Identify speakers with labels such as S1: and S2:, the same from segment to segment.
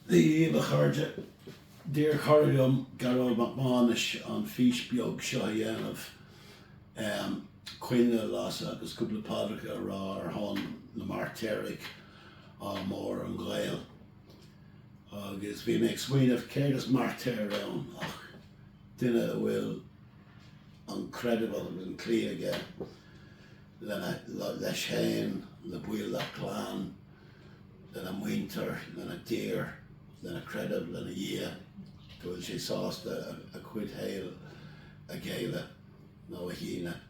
S1: Dia dhaoibh a chairde. D'iarr cara liom, Gearóid Mac Mánais, an fís beag seo a dhéanamh, coinnle a lasadh agus cúpla paidreacha a rá ar shon na mairtéirigh, ádh mór an Ghaeil. Agus bhí mé ag smaoineamh céard is mairtéir ann ach duine a bhfuil an creideamh agus an cloí aige lena, leis féin, le baill dá chlann, lena mhuintir, lena dtír, lena chreideamh, lena Dhia, go bhfuil sé sásta a chuid shaoil a ghéilleadh nó a shíneadh.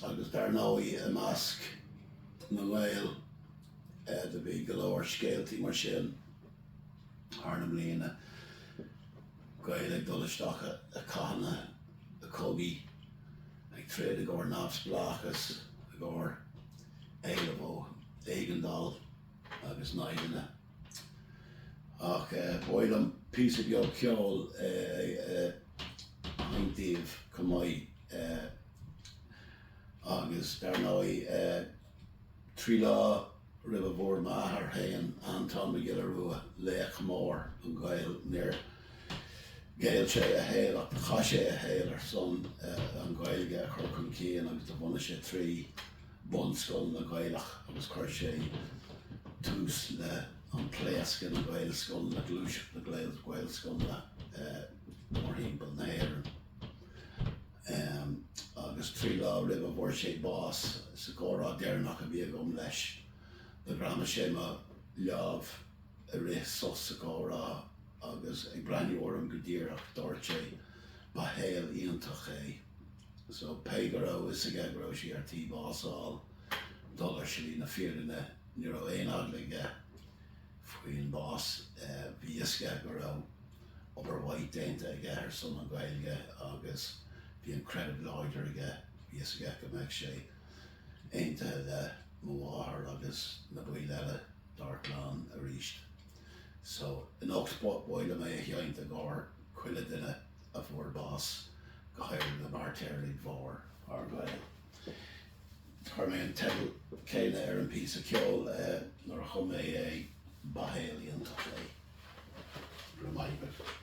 S1: Agus dar ndóigh i measc na nGael do bhí go leor scéaltaí mar sin thar na mbliana, Gaeil ag dul isteach i cathanna, i cogaí, ag troid i gcomhair neamhspleáchas, i gcomhair éileamh ó éigeandáil agus naimhdeana. Ach ba mhaith liom píosa beag ceoil a sheinnt daoibh chomh maith agus dar ndóigh 3 lá roimh a bhfuair m'athair féin, Anton Mac Giolla Rua, laoch mór an Ghaeil, níor ghéill sé a shaol ach do chaith sé a shaol ar son an Ghaeilge a chur chun cinn agus do bhunaigh sé 3 bunscoileanna Gaelach agus chuir sé tús le an pléascadh na Gaelscoileanna, gluaiseacht na Gaelscoileanna mórthimpeall na hÉireann. Agus 3 lá roimh a bhfuair sé bás, sa chomhrá deireanach a bhí agam leis, do ghreamaigh sé mo lámh i rith sos sa chomhrá agus ag breathnú orm go díreach dúirt sé, Ba shaol iontach é. So, pé go raibh fhios aige go raibh sé ar tí bás a fháil, dul ar shlí na fírinne, ní raibh aon eagla aige faoin bás. Bhí fhios aige go raibh obair mhaith déanta aige ar son an Ghaeilge agus bhí an creideamh láidir aige, bhí fhios aige go mbeadh sé aontaithe le mo mháthair agus na baill eile dár gclann arís. So, anocht ba mhaith liom é a sheinnt i gcomhair chuile duine. a fuair bás, go háirithe na mairtéirigh mhór ár nGael. Chuir mé an teideal céanna ar an píosa ceoil nuair a chum mé é, Ba shaol iontach é. Go raibh maith agat.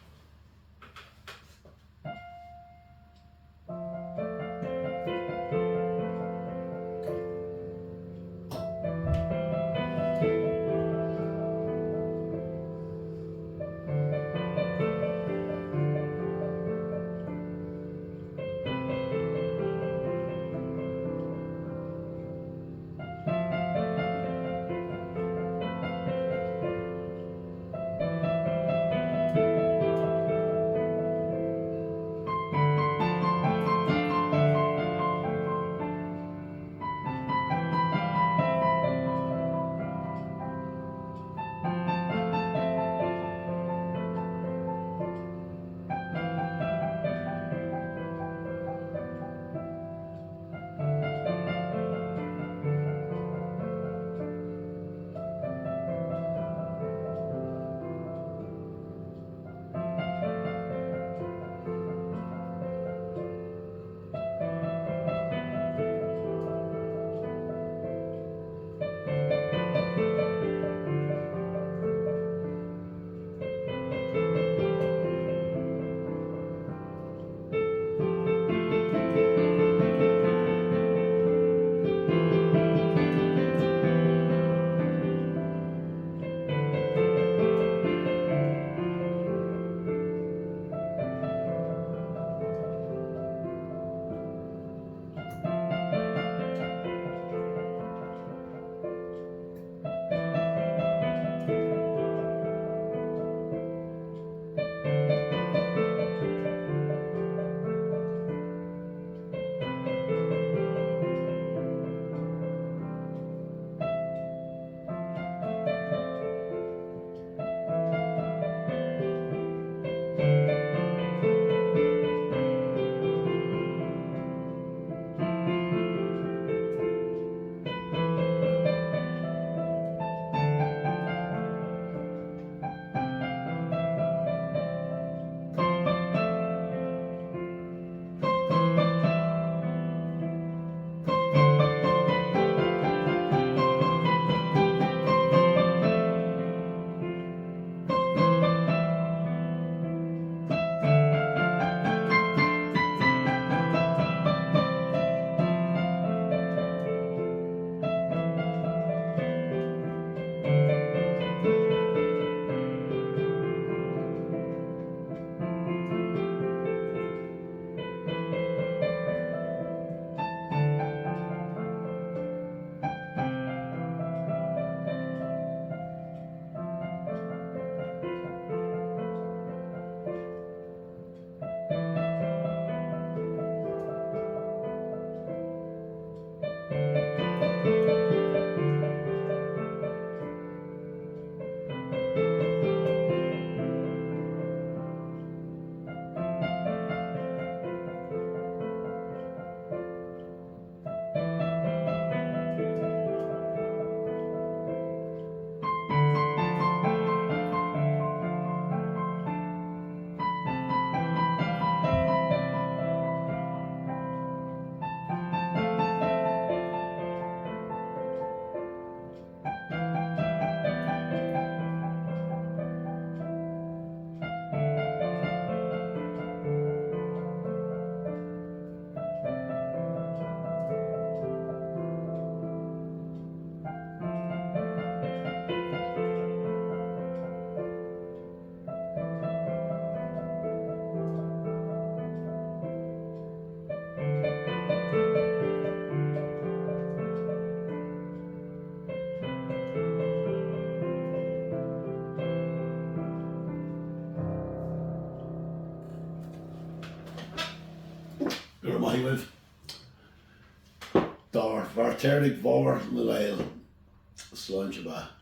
S1: Dár bhfeartéirigh mhór na nGael, sláinte mhaith.